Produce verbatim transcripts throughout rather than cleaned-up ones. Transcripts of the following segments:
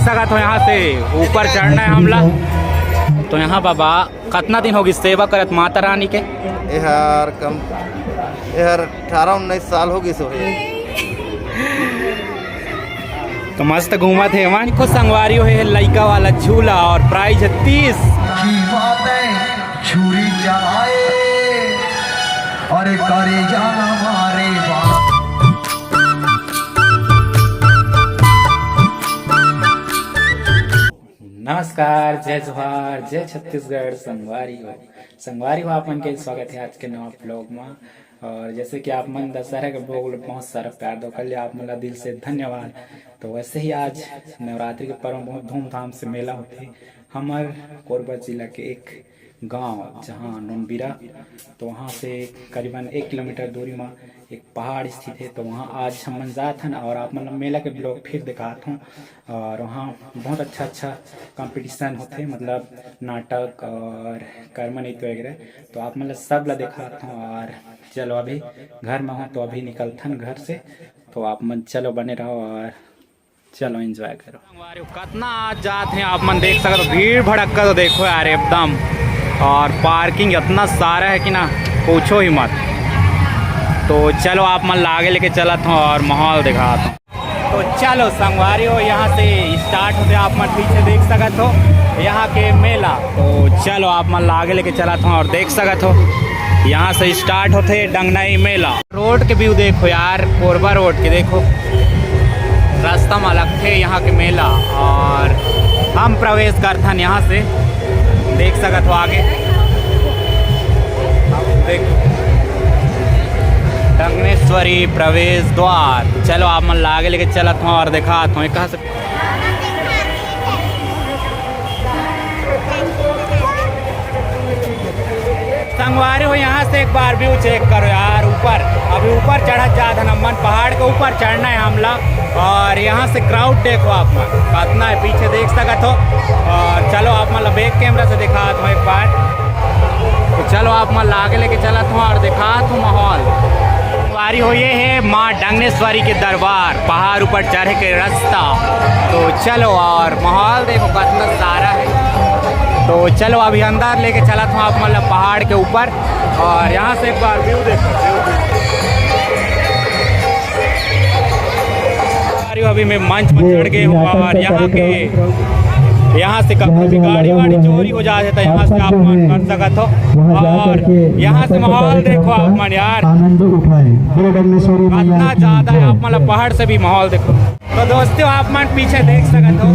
सकत हो, यहाँ से ऊपर चढ़ना है हमला। तो यहाँ बाबा, कतना दिन होगी सेवा करत माता रानी के? एहर कम, एहर अठारह उन्नीस साल हो गइस होही। तो मस्त घूमत हे मन। देखो संगवारी हो, हे लइका वाला झूला और प्राइज है तीस। की बात है, छुरी चलाए और करे जाना मारे बाप। नमस्कार, जय जोहार, जय छत्तीसगढ़। संगवारी हो, संगवारी हो, आप मन के स्वागत है आज के नवा ब्लॉग में। और जैसे कि आप मन दशहरा के ब्लॉग ला बहुत सारा प्यार दो, कल आप मन ला दिल से धन्यवाद। तो वैसे ही आज नवरात्रि के पर्व में बहुत धूमधाम से मेला होथे हमर कोरबा जिला के एक गांव, जहां नोनबिरा, तो वहां से करीबन एक किलोमीटर दूरी में एक पहाड़ स्थित है। तो वहाँ आज हम मन जात हन और आप मन ला मेला के ब्लॉग फिर दिखात हूँ। और वहाँ बहुत अच्छा अच्छा कंपटीशन होथे, मतलब नाटक और कर्मा नृत्य वगैरह। तो आप मन ला सब ला दिखात हूँ। और चलो अभी घर में हूँ तो अभी निकलथन घर से। तो आप मन चलो बने रहो और चलो एंजॉय करो। संगवारी हो, कतना आज जात हैं आप मन देख सकत हो, भीड़ भड़क्का तो देखो यार एकदम, और पार्किंग इतना सारा है कि ना पूछो ही मत। तो चलो आप मन ला आगे लेके चलत हूँ और माहौल दिखात हूँ। तो चलो संगवारी हो, यहाँ से स्टार्ट होथे, आप मन पीछे देख सकत हो यहाँ के मेला। तो चलो आप मन ला आगे लेके चलत हूँ और देख सकत हो यहाँ से स्टार्ट होथे डंगनई मेला। रोड के व्यू देखो यार, कोरबा रोड के देखो, रास्ता में लगथे यहाँ के मेला और हम प्रवेश करथन यहाँ से, देख सकत हो आगे। देखो डंगनेश्वरी प्रवेश द्वार। चलो आप मन ला आगे लेके चलत हूँ और दिखात हूँ कहाँ से। संगवारी हो, यहाँ से एक बार व्यू चेक करो यार, ऊपर, अभी ऊपर चढ़त जात हन हमन, पहाड़ के ऊपर चढ़ना है हमला। और यहाँ से क्राउड देखो आप मन कतना है, पीछे देख सकत हो। और चलो आप मन ला बैक कैमरा से दिखात हूँ एक बार। तो चलो आप मन ला आगे लेके चलत हूँ और दिखात हूँ माहौल। संगवारी हो, ये है माँ डंगनेश्वरी के दरबार, पहाड़ ऊपर चढ़े के रास्ता। तो चलो, और माहौल देखो कितना सारा है। तो चलो अभी अंदर लेके चलत हूँ आप मन ला पहाड़ के ऊपर, और यहाँ से एक बार व्यू देखो, व्यू देखो। अभी मैं मंच पर चढ़ गए हूँ और यहाँ के, यहाँ से कभी भी गाड़ी वाड़ी चोरी हो जाथे तो यहाँ से आप मन कर सकत हो। और यहाँ से माहौल देखो आप मन यार, आनंद उठाए। बोलो डंगनेश्वरी मैया कितना ज्यादा है, आप मतलब पहाड़ से भी माहौल देखो। तो दोस्तों आप मन पीछे देख सकत हो,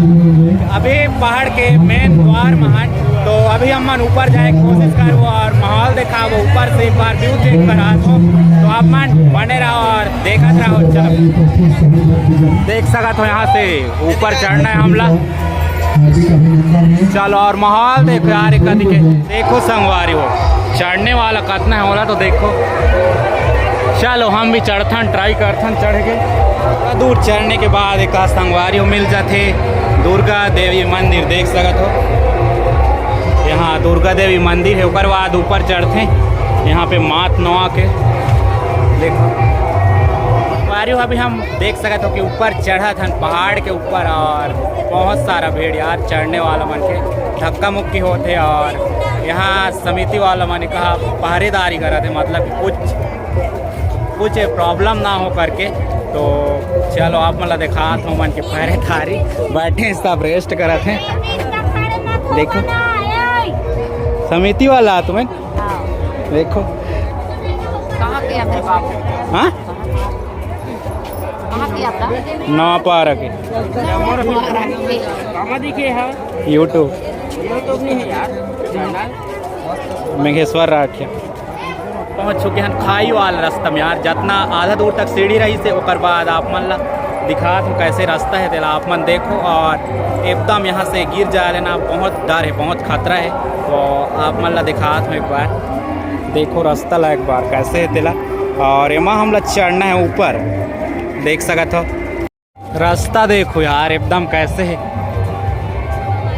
अभी पहाड़ के मेन द्वार महन। तो अभी हम मन ऊपर जाए के कोशिश करबो और माहौल दिखाबो, ऊपर से एक बार व्यू चेक करा दो। तो आप मन बने रहो और देखत रहो। चलो देख सकत हो यहाँ से ऊपर चढ़ना है हमला। चलो और माहौल देखो यार, एक कदी के देखो संगवारी हो, चढ़ने वाला कतना है ओला तो देखो। चलो हम भी चढ़थन, ट्राई करथन चढ़ के। थोड़ा दूर चढ़ने के बाद एक संगवारी हो मिल जाथे दुर्गा देवी मंदिर, देख सकत हो यहाँ दुर्गा देवी मंदिर है। ओकर बाद ऊपर चढ़थे यहाँ पे मात नवा के देखो। संगवारी हो अभी हम देख सकत हो कि ऊपर चढ़त हन पहाड़ के ऊपर, और बहुत सारा भीड़ यार, चढ़ने वाला मन के धक्का मुक्की होथे। और यहाँ समिति वाला मन कहा पहरेदारी करत हे, मतलब कुछ कुछ प्रॉब्लम ना हो करके। तो चलो आप मन ला दिखात हो मन के पहरेदारी, बैठे हैं सब रेस्ट करत हैं। देखो समिति वाला तुम्हें देखो। कहाँ के है मेरे बाबू? हाँ? कहाँ के आपका? नवा पारा के। नवा पारा के। YouTube। YouTube नहीं है यार, चैनल। मेघेश्वर राठिया। पहुँच चुके हैं खाई वाला रास्ता में यार, जितना आधा दूर तक सीढ़ी रही से, ओकर बाद आप मन ला दिखात हूँ कैसे रास्ता है तेला आप मन देखो। और एकदम यहाँ से गिर जाए लेना बहुत डर है, बहुत खतरा है। तो आप मन ला दिखात हूँ एक बार, देखो रास्ता ला एक बार कैसे है तेला। और एमा हमला चढ़ना है ऊपर, देख सकत हो। रास्ता देखो यार एकदम कैसे है,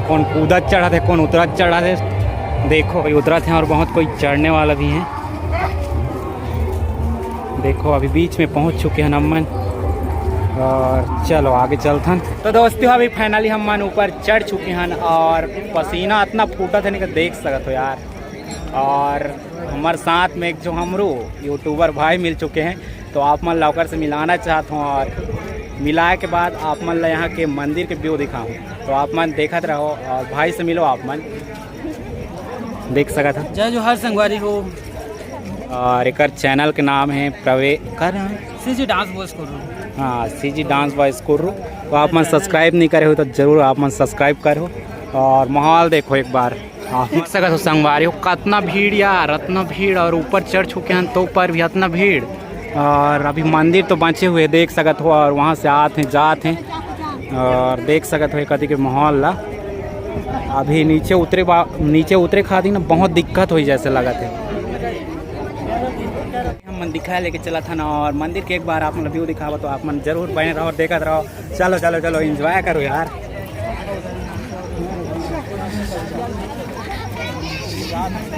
कौन कूदत चढ़त है, कौन उतरत चढ़त है। देखो ये उतरत है और बहुत कोई चढ़ने वाला भी है। देखो अभी बीच में पहुंच चुके हैं हम मन। और चलो आगे चलथन। तो दोस्तों, अभी finally हम मन ऊपर चढ़ चुके हन और पसीना इतना फूटत हे ना कि देख सकत हो यार। और हमारे साथ में एक जो हमरो YouTuber भाई मिल चुके हैं, तो आप मन ला ओकर से मिलाना चाहत हूँ और मिलाए के बाद आप मन ला यहाँ के मंदिर के view दिखाऊँ। तो आप मन देखत रहो और भाई से मिलो, आप मन देख सकत हो। जय जोहार संगवारी हो। और एकर channel के नाम है प्रवे-, का नाम है? CG Dance Boys Kurru. हाँ, CG Dance Boys कुर्रू। तो आप मन subscribe नहीं करे हो तो जरूर आप मन subscribe करो। और माहौल देखो एक बार, आप देख सकत हो संगवारी हो, कतना भीड़ यार, अतना भीड़। और ऊपर चढ़ चुके हैं तो ऊपर भी अतना भीड़। और अभी मंदिर तो बचे हुए देख सकत हो, और वहाँ से आत हैं, जात हैं। और देख सकत हो कति के माहौल ला। अभी नीचे उतरे बा-, नीचे उतरे खातिर ना बहुत दिक्कत होई जैसे लगत है। हम मन दिखाए लेके चलत हन और मंदिर के एक बार आप मन view दिखावा, तो आप मन जरूर बने रहो, देखत रहो। चलो, चलो, चलो, enjoy करो यार।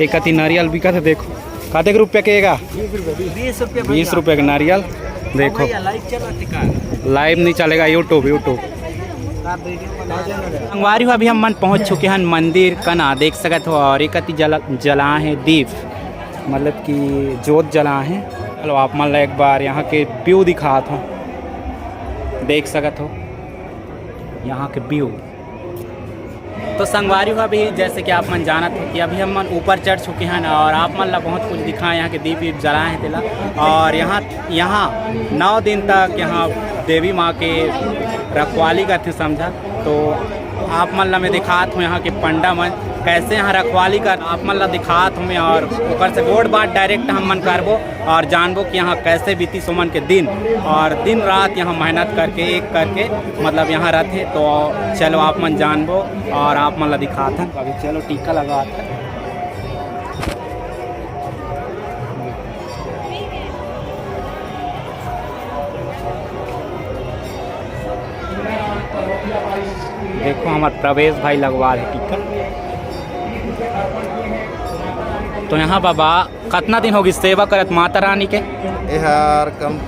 एक अति नारियल बिकत है, देखो। कतेक रुपया के एगा? बीस रुपया। बीस रुपया के नारियल। देखो। भैया, live चला टिका। Live नहीं चलेगा, YouTube, YouTube। संगवारी हो, अभी हम मन पहुंच चुके हैं मंदिर कना, देख सकत हो। और एक अति जला, जला है दीप, मतलब कि जोत जला है। चलो, आप मन ला एक बार यहाँ के view दिखात हो, देख सकत हो यहाँ के view। तो संगवारी हो, अभी जैसे कि आप मन जानत हो कि अभी हम मन ऊपर चढ़ चुके हैं और आप मन ला बहुत कुछ दिखाए, यहाँ के दीप वीप जलाए हैं तेला। और यहाँ, यहाँ नौ दिन तक यहाँ देवी माँ के रखवाली करथे समझा। तो आप मन ला मैं दिखात हूँ यहाँ के पंडा मन कैसे यहाँ रखवाली कर, आप मन ला दिखात हूँ मैं। और ओकर से गोठ बात direct हम मन करबो और जानबो कि यहाँ कैसे बीतिस ओमन के दिन, और दिन रात यहाँ मेहनत करके, एक करके, मतलब, यहाँ रहथे। तो चलो, आप मन जानबो और आप मन ला दिखाथन। अभी चलो, टीका लगाथन। देखो, हमार प्रवेश भाई लगवा है टीका। तो यहाँ बाबा कतना दिन होगी सेवा करत माता रानी के? एहर कम,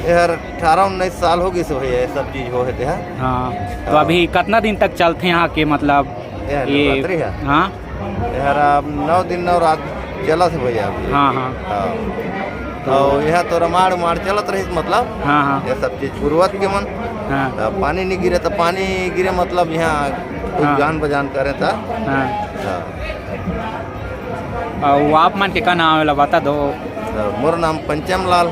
एहर अठारह उन्नीस साल हो गइस भैया, ये सब चीज हो हे तेहा। हाँ, तो हाँ। अभी कतना दिन तक चलथे यहाँ के, मतलब, एहर ये नवरात्रि है? हाँ। एहर अब नौ दिन नौ रात चलत हे भैया अभी। हाँ, हाँ। हाँ। तो तो यहाँ तो रमाड़ उमाड़ चलत रहिस, मतलब, हाँ, हाँ। ये सब चीज पूर्वज के मन। हाँ। तो पानी नहीं गिरे, तो पानी गिरे, मतलब, यहाँ कुछ हाँ। गान बजान करे था। हाँ। हाँ। अउ आप मन के का नाम हे, ला बता दो। तो मोर नाम पंचम लाल,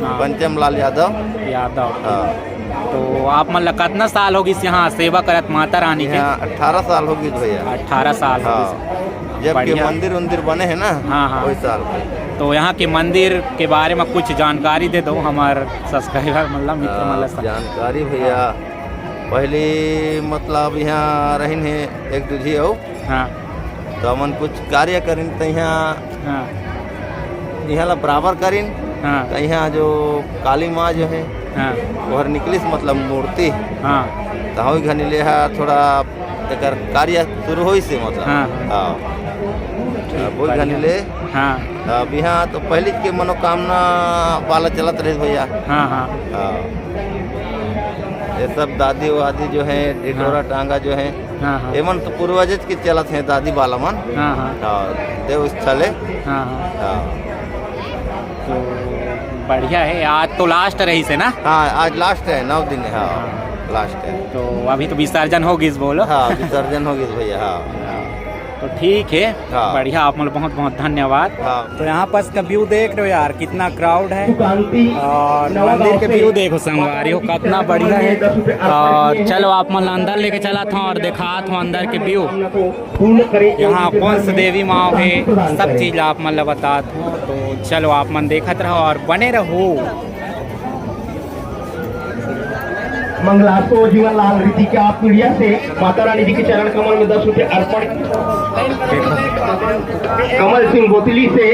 हाँ। पंचम लाल यादव। यादव। हाँ। तो आप मन ला कतना साल हो गिस यहाँ सेवा करत माता रानी के? यहाँ अठारह साल हो गिस भैया। अठारह साल हो हाँ। गिस। जब के बढ़िया। मंदिर उंदिर बने हे ना, हाँ, हाँ। वही साल। तो यहाँ के मंदिर के बारे में कुछ जानकारी दे दो हमार subscriber, मतलब, मित्र मन ला हाँ, सब। जानकारी भैया, पहली, मतलब, यहाँ रहिन हे एक दू झी अउ हाँ। तो हमन कुछ कार्य करिन, त इहाँ, हाँ। इहाँ ला बराबर करिन। हाँ। त इहाँ जो काली माँ जो हे, हाँ। ओहर निकलिस, मतलब, मूर्ति। हाँ। त ओही घनी ले हा थोड़ा एकर कार्य शुरू होइस हे, मतलब। हाँ, हाँ। हाँ। ठीक, अब ओही घनी बढ़िया। ले हाँ। अब इहाँ तो पहली के मनोकामना वाला चलत रहिस भैया। हाँ, हाँ। हाँ। ये सब दादी वादी जो हे, ढिढोरा हाँ। टांगा जो हे, हाँ, हाँ। एमन तो पूर्वजेच के चलत हे, दादी वाला मन। हाँ, हाँ। हाँ, देव स्थल हे। हाँ, हाँ। हाँ। तो बढ़िया हे, आज तो last रहिस हे ना? हाँ, आज last हे, नौ दिन हे, हाँ, हाँ। Last हे। तो अभी तो विसर्जन हो गिस, बोलो। हाँ, विसर्जन हो गिस भैया, हाँ। हाँ। तो ठीक हे, हाँ। बढ़िया, आप मन ला बहुत बहुत धन्यवाद। हाँ। तो यहाँ पास का view देख रहे हो यार, कितना crowd हे। और मंदिर के view देखो संगवारी हो, कितना बढ़िया हे। और चलो, आप मन ला अंदर लेके चलत हूँ और देखात हूँ अंदर के view। यहाँ कौन सी देवी माँ हे, सब चीज ला आप मन ला बतात हूँ। तो चलो, आप मन देखत रहो और बने रहो। मंगलास्तो जीवन लाल रीति के आप पीढ़िया से माता रानी जी के चरण कमल में दस रुपये अर्पण। कमल सिंह बोतली से।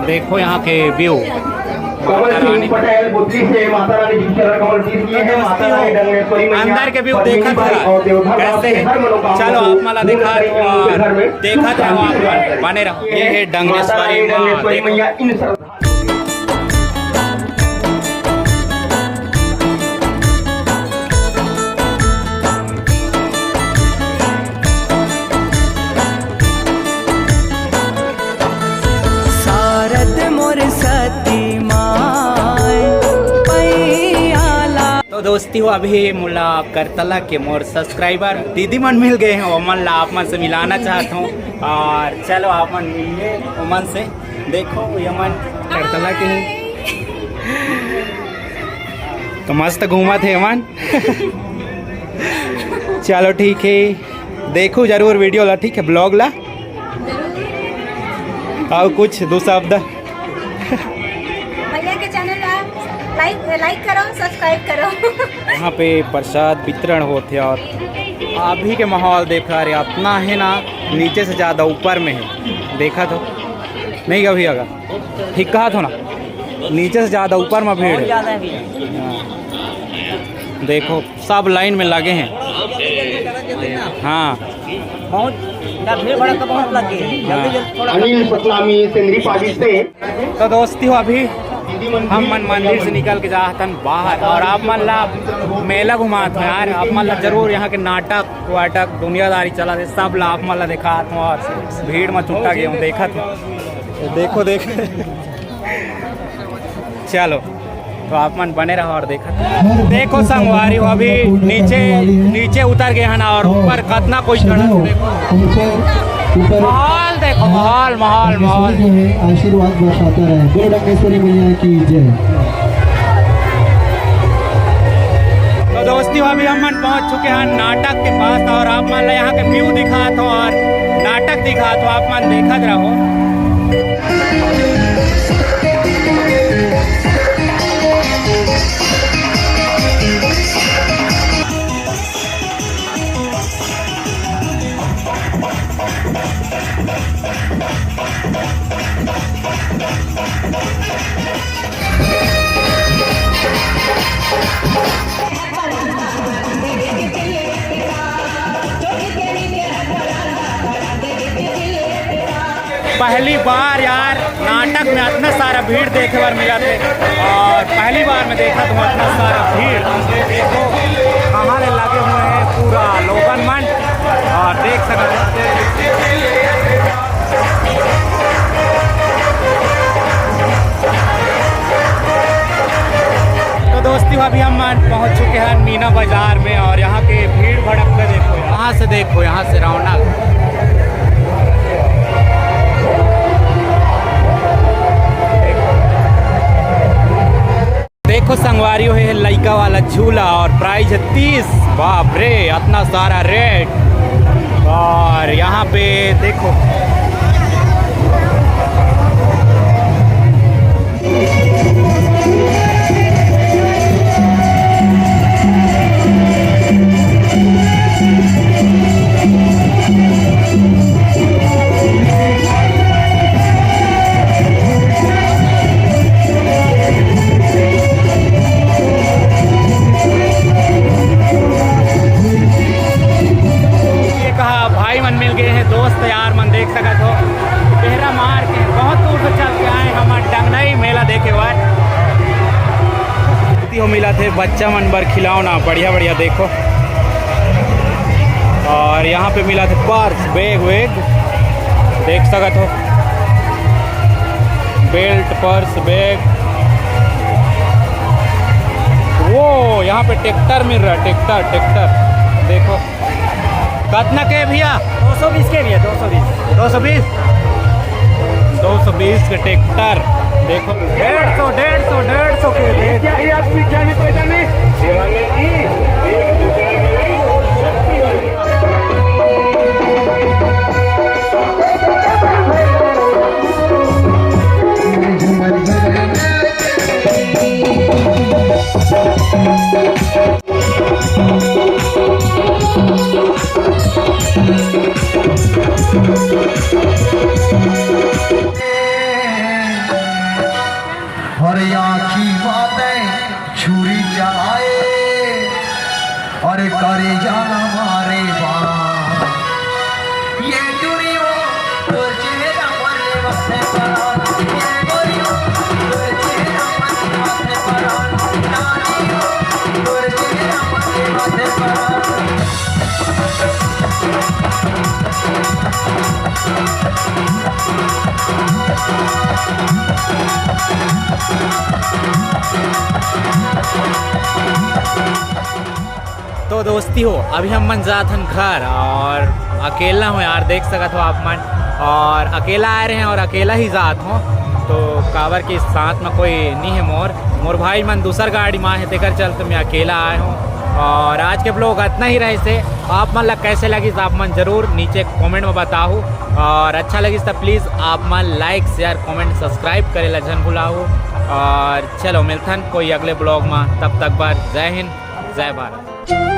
देखो यहाँ के view। कमल सिंह पटेल बोतली से माता रानी जी के चरण कमल जीत लिए हैं। माता रानी डंगेश्वरी मैया, अंदर के view देखत रहा। और देवधर कैसे हे? हर मनोकामना चलो, आप मन ला देखा, देखत रहो, बने रहो। ये हे डंगेश्वरी माँ, देखो। मैया इन सब दोस्ती हो, अभी मोला करतला के मोर सब्सक्राइबर दीदी मन मिल गए हैं, ओमन ला आप मन से मिलाना चाहत हूँ। और चलो, आप मन मिलिए ओमन से। देखो, ये मन करतला के हैं, तो मस्त घूमत हे मन। चलो, ठीक है, देखो जरूर वीडियो ला, ठीक है, ब्लॉग ला। और कुछ दो शब्द? भैया के चैनल ला लाइक, लाइक करो, सब्सक्राइब करो। यहाँ पे प्रसाद वितरण होत हे और अभी के माहौल देखा रे, अतना है ना, नीचे से ज़्यादा ऊपर में है। देखा तो नहीं, अभी आगा ठीक कहा था ना, नीचे से ज़्यादा ऊपर में भीड़ बहुत है। ज़्यादा है भैया। हाँ। देखो, सब लाइन में लगे हैं। हाँ, बहुत ना, भीड़ भड़क बहुत लग गई है। जल्दी जल्दी थोड़ा अनिल सतलामी, सेंद्री पाजी से। तो दोस्ती हो, अभी हम मन मंदिर से निकल के जात हन बाहर और आप मन ला मेला घुमात हूँ यार। आप मन ला जरूर यहाँ के नाटक वाटक दुनियादारी चला थे, सब ला आप मन ला देखात हूँ और भीड़ में चुट्टा गया हूँ, देखत हूँ। देखो, देख। चलो, तो आप मन बने रहो और देखत। देखो संगवारी हो, अभी नीचे, नीचे उतर गए हैं ना, और ऊपर कितना कोई चढ़ा। माहौल देखो, माहौल, माहौल, माहौल। जो है आशीर्वाद बरसाता रहे। बोलो डंकेश्वरी मैया की जय। तो दोस्ती हो, अभी हम मन पहुंच चुके हैं नाटक के पास और आप मन ला यहाँ के व्यू दिखात हो और नाटक दिखात हो, आप मन देखत रहो। पहली बार यार नाटक में इतना सारा भीड़ देखे बर मिला थे और पहली बार में देखा तो इतना सारा भीड़। देखो कहाँ ले लगे हुए हैं पूरा लोगन मन और देख सकते हैं। तो दोस्ती हो, अभी हम पहुंच चुके हैं मीना बाजार में और यहाँ के भीड़ भड़क के देखो, यहाँ से देखो, यहाँ से रौनक। देखो संगवारी हो, ये लइका वाला झूला और प्राइस है तीस। बाप रे, इतना सारा रेट। और यहाँ पे देखो, ये कहा भाई मन मिल गए हैं, दोस्त यार मन देख सकत हो, बेहरा मार के बहुत दूर से चल के आए हमार डंगनई मेला देखे बर। हो मिला थे बच्चा मन बर खिलौना बढ़िया बढ़िया देखो, और यहाँ पे मिला थे पर्स, बैग वैग देख सकत हो, बेल्ट, पर्स, बैग। वो यहाँ पे ट्रैक्टर मिल रहा है, ट्रैक्टर, ट्रैक्टर देखो। कतना के भैया? दो सौ बीस के भैया, दो सौ बीस। दो सौ बीस? दो सौ बीस के ट्रैक्टर देखो। डेढ़ सौ, डेढ़ सौ, डेढ़ सौ के रेट। क्या ही आप पीछे भी पैसा नहीं? सेवा में की एक दूसरे में शक्ति वाली। हर आँखी बातें छुरी चलाए, अरे करे जाना मारे बा। ये दुनिया तो चेहरा पर बातें बा। तो दोस्ती हो, अभी हम मन जात हन घर और अकेला हूँ यार, देख सकत हो आप मन। और अकेला आए रहे हैं और अकेला ही जात हूँ, तो काबर के साथ में कोई नहीं है मोर। मोर भाई मन दूसर गाड़ी में है, तेकर चलते मैं अकेला आए हूँ। और आज के ब्लॉग इतना ही रहे से, आप मन ला कैसे लगिस, आप मन जरूर नीचे कमेंट में बताहू। और अच्छा लगिस तो प्लीज आप मन लाइक, शेयर, कमेंट, सब्सक्राइब करे ला झन भुलाहू। और चलो मिलथन कोई अगले ब्लॉग में, तब तक बर जय हिंद, जय भारत।